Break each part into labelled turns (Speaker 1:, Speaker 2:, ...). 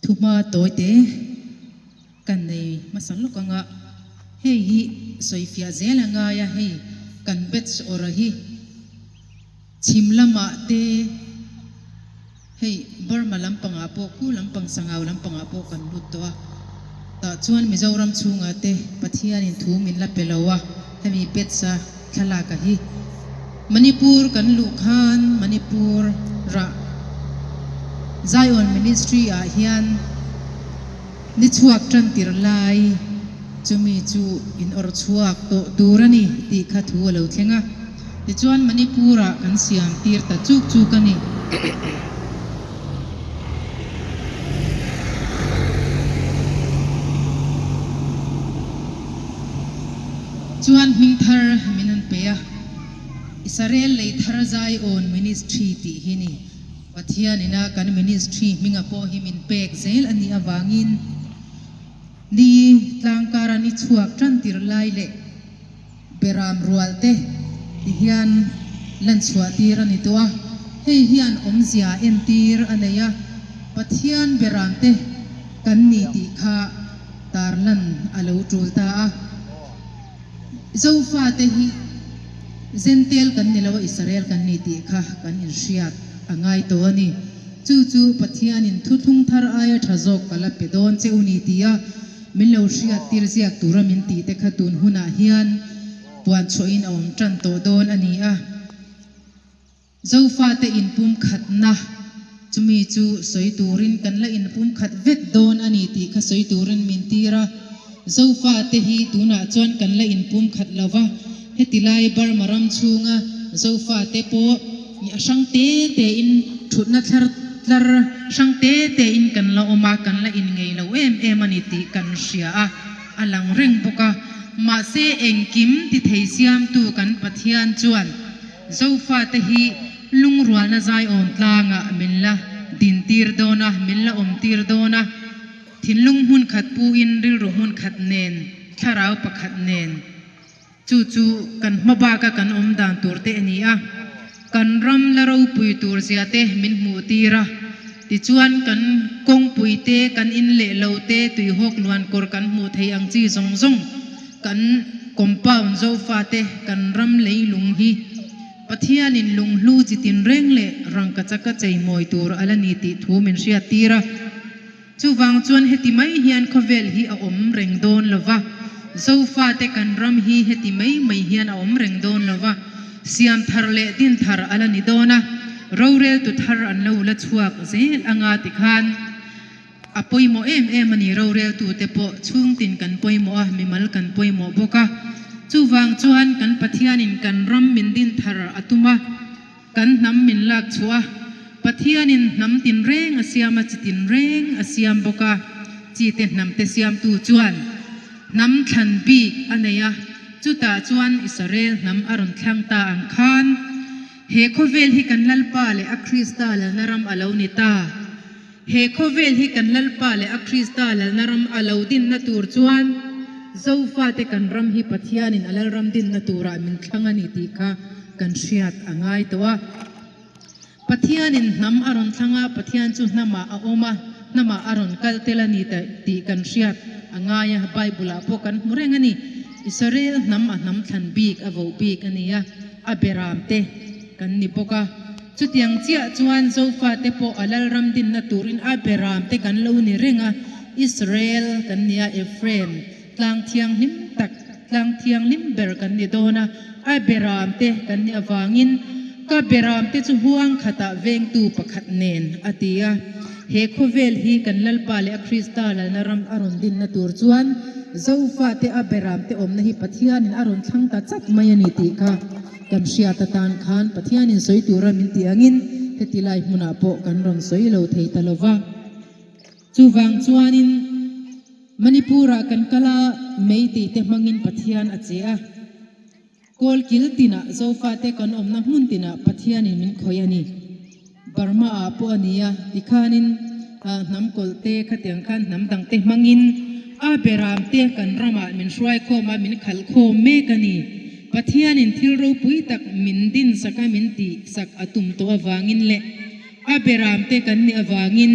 Speaker 1: Thuhma tawite kan nei hmasa lawk ang a, hei hi sawifiah zel a ngai a, hei kan batch awrh hi chhim lamah te hei Burma lampangah pawh khu lampang Sangau lampangah pawh kan lut tawh a, tah chuan Mizoram chhungah te Pathianin thu min la pe lo a, hemi batch a thlalak a hi. Manipur kan luh khan Manipur rah Zion Ministry ah hian ni chhuak tan tir lai chumi chu in awrh chhuak tawh tur a ni tih kha thu a lo thleng a. Tichuan Manipur ah kan siam tir ta chuk chuk a ni. Chuan hming thar min an pe a, Israel lei thar Zion Ministry tih hi ni. Pathian ina kan ministry hminga pawh hi min pek zel a nih avangin ni tlangkara ni chhuak tan tir lai leh beram rual te ti hian lan chhuah tir a ni tawh a. Hei hian awmzia entir a nei a, Pathian beram te kan ni tih kha tarlan a lo tul ta a. Zofate hi Zentel kan ni lo a, Israel kan ni tih kha kan inhriat a ngai tawh a ni. Chu chu Pathianin thuthlung thar aia tha zawk ka la pe dawn che u ni tia min lo hriat tir ziak tura min tih te kha tun hunah hian puan chhuahin a awm tan tawh dawn a ni a. Zofate inpumkhatna chumi chu sawi turin kan la inpumkhat vek dawn a ni tih kha sawi turin min tir a. Zofate hi tunah chuan kan la inpumkhat lo va, heti lai Burma ram chhunga Zofate pawh a hrang te tein thutna thlar tlar hrang te tein kan la awm a, kan la inngei lo em em a ni tih kan hria a, a lang reng bawk a. Mahse engkim ti thei siamtu kan Pathian chuan Zofate hi lungrualna zaiawm tlangah min la dintir dawn a, min la awmtir dawn a. Thinlung hmun khat puin rilru hmun khat nen, thlarau pakhat nen, chu chu kan hma baka kan awm dan tur te a ni a. Kan ram la ropui tur zia te min hmuh tir a. Tichuan kan kawngpui te, kan in leh lo te, tuihawk luan kawr kan hmuh thei ang chi zawng zawng kan compound Zofate kan ram leilung hi Pathianin lunghlu chi tinreng leh rangkachaka cheimawi tur a la ni tih thu min hriattir a. Chuvang chuan heti mai hian khawvel hi a awm reng dawn lo va, Zofate kan ram hi heti mai mai hian a awm reng dawn lo va, siam thar leh din thar a la ni dawn a, roreltu thar an lo la chhuak zel anga tikhan a pawimawh em em a ni. Roreltute pawh chhungtin kan pawimawh a, mimal kan pawimawh bawk a. Chuvang chuan kan Pathianin kan ram min din thar a tum a. Kan hnam min lak chhuah a, Pathianin hnam tinreng a siam a, chi tinreng a siam bawk a, chi te hnam te siamtu chuan hnam thlan bik a nei a, chutah chuan Israel hnam a rawn thlang ta ang khan he khawvel hi kan Lalpa leh a Krista lalna ram a lo ni ta. He khawvel hi kan Lalpa leh a Krista lalna ram a lo dinna tur chuan Zofate kan ram hi Pathianin a Lalram dinna turah min thlang a ni tih kha kan hriat a ngai tawh a. Pathianin hnam a rawn thlang a, Pathian chu hnamah a awm a, hnamah a rawn kal tel a ni tih kan hriat a ngai a, Bible-ah pawh kan hmu reng a ni. Israel hnam a hnam thlan bik a voh bik a ni a, a beramte kan ni bawk a. Chutiang chiah chuan Zofate pawh a Lalram dinna turin a beramte kan lo ni reng a, Israel kan ni a, Ephraim tlang thianghlim tak, tlang thianghlim ber kan ni dawn a, a beramte kan nih avangin ka beramte chu huang khatah vengtu pakhat nen a ti a. He khawvel hi kan Lalpa leh a Krista lalna ram a rawn dinna tur chuan Zofate a beramte awmna hi Pathianin a rawn thlang ta chat mai a ni tih kha Kan hriat atan khan Pathianin sawi tura min tih angin heti lai hmunah pawh kan rawn sawi lo thei ta lo va. Chuvang chuanin Manipur-ah kan kal a, Meitei te hmangin Pathian a che a. Kawl kil tinah Zofate kan awmna hmun tinah Pathianin min khawih a ni. Burma-ah pawh a ni a, tikhanin hnam kawlhte khatiang khan hnam dangte hmangin a beramte kan ramah min hruai khawm a, min khalh khawm mek a ni. Pathianin thil ropui tak min dinsak a min tihsak a tum tawh avangin leh a beramte kan nih avangin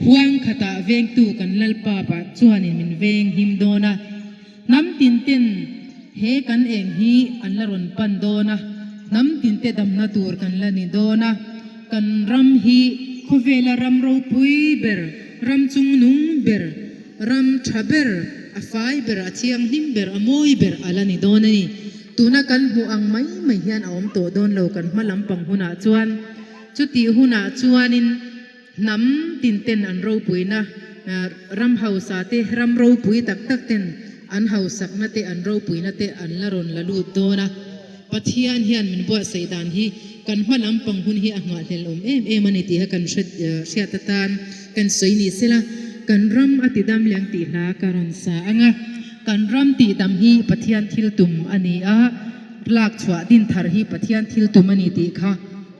Speaker 1: huang khatah vengtu kan Lalpa pa chuanin min veng him dawn a. Hnam tinten he kan eng hi an la rawn pan dawn a, hnam tinte damna tur kan la ni dawn a. Kan ram hi khawvela ram ropui ber, ram chungnung ber, ram tha ber, a fai ber, a thianghlim ber, a mawi ber a la ni dawn a ni. Tuna kan hmuh ang mai mai hian a awm tawh dawn lo kan hma lampang hunah chuan. Chutih hunah chuanin hnam tinten an ropuina, ram hausa te, ram ropui tak tak ten an hausakna te, an ropuina te an la rawn la lut dawn a. Pathian hian min buatsaih dan hi kan hma lampang hun hi a nghahhlel awm em em a ni tih kha kan hriat atan kan sawi ni sela, kan ram a tidam leh ang tih hla ka rawn sa ang a. Kan ram tihdam hi Pathian thil tum a ni a, lak chhuah din thar hi Pathian thil tum a ni tih kha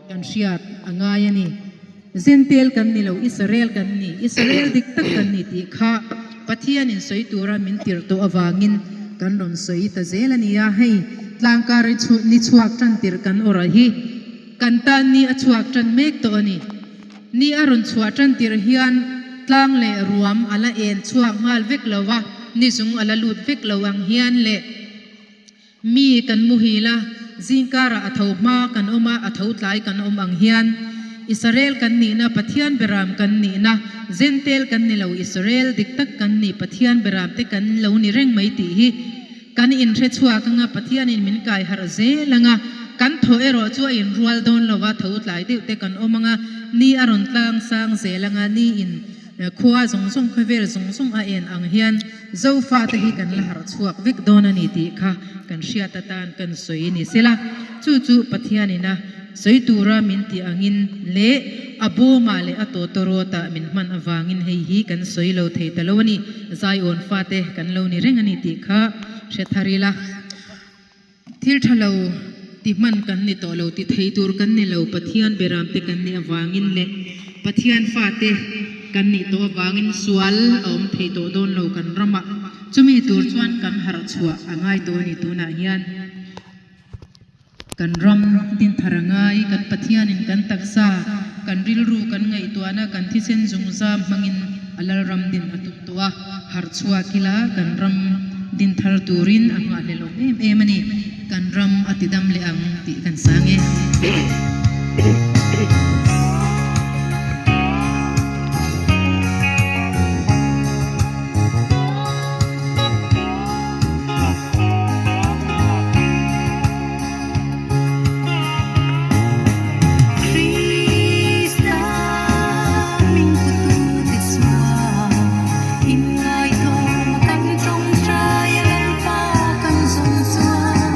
Speaker 1: kan hriat a ngai a ni. Zentel kan ni lo, Israel kan ni, Israel dik tak kan ni tih kha Pathianin sawi tura min tirh tawh avangin kan rawn sawi ta zel a ni a. Hei tlangkar ni chhuak tan tirh kan awrh hi kan tan ni a chhuak tan mek tawh a ni. Ni a rawn chhuah tan tirh hian tlang leh ruam a la en chhuak nghal vek lo a, ni zung a la lut vek lo ang hian leh Mi kan muhil a, zingkarah a tho hma kan awm a, a tho tlai kan awm ang hian Israel kan nihna, Pathian beram kan nihna, Zentel kan ni lo, Israel dik tak kan ni, Pathian beram te kan lo ni reng mai tih hi kan inhre chhuak anga Pathianin min kai harh zel anga kan thaw erawh chu a inrual dawn lo a, tho tlai deuh te kan awm anga ni a rawn tlang sang zel anga ni in Khua zawng zawng, khawvel zawng zawng a en ang hian Zofate hi kan la harh chhuak vek dawn a ni tih kha kan hriat atan kan sawi ni sela. Chu chu Pathianin a sawi tura min tih angin leh a bawmah leh a tawtawrawtah min hman avangin hei hi kan sawi lo thei ta lo a ni. Zaiawn fate kan lo ni reng a ni tih kha hre thar ila. Thil tha lo ti hman kan ni tawh lo, ti thei tur kan ni lo, Pathian beramte kan nih avangin leh Pathian fate kan nih tawh avangin sual a awm thei tawh dawn lo kan ramah. Chumi tur chuan kan harh chhuah a ngai tawh a ni tunah hian kan ram dinthar a ngai, kan Pathianin kan taksa, kan rilru, kan ngaihtuahna, kan thisen zungzam hmangin a Lalram din a tum tawh a, harh chhuak ila kan ram din thar turin a nghahhlelh awm em em a ni. Kan ram a ti dam leh ang tih kan sang e.
Speaker 2: Krista min putute chuan inngaihtlawm kan tawngtai a Lalpa kan zawng chuan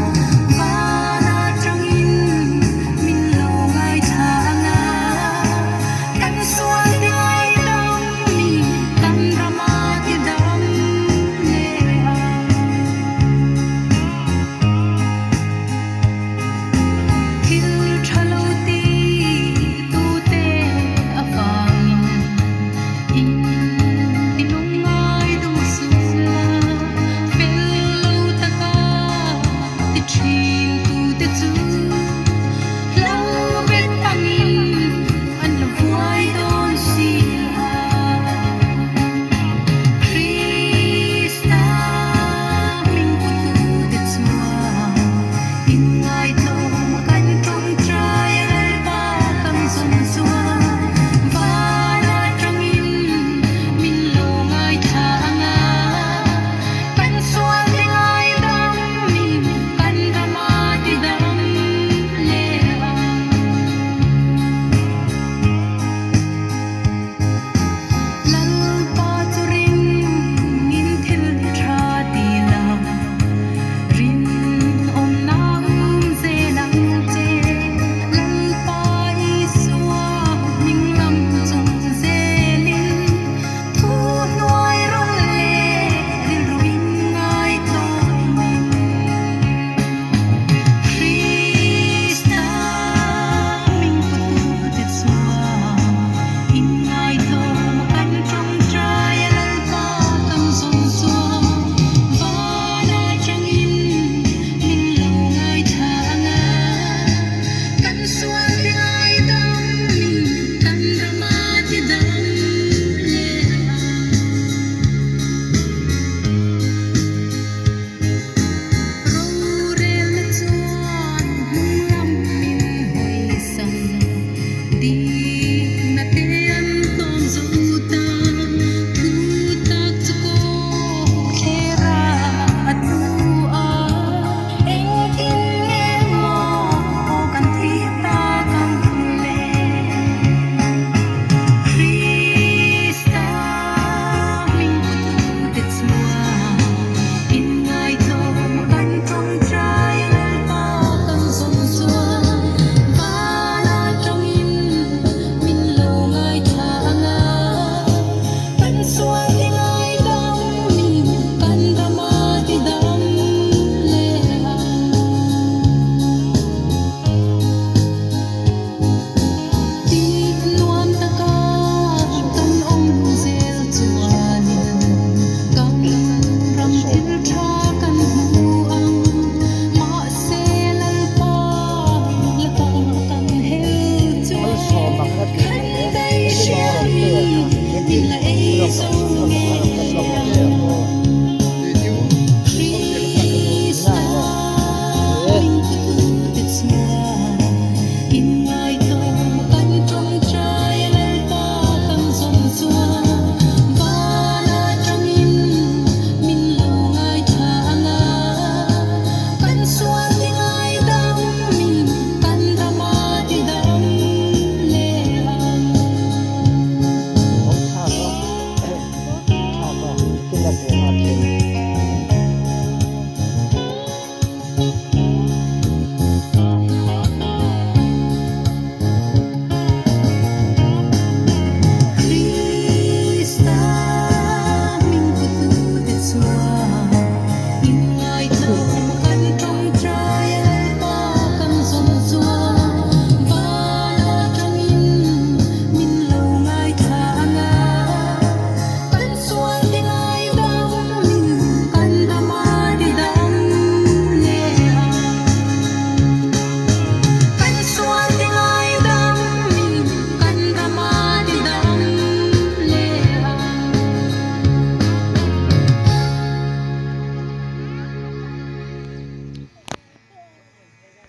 Speaker 2: van atangin min lo ngaithla ang a, kan sual te ngaihdam kan rama ti dam leh ang. Thil tha lo ti tute avangin in ti lungngai duh suh la, fel lo taka ti thin tute chu.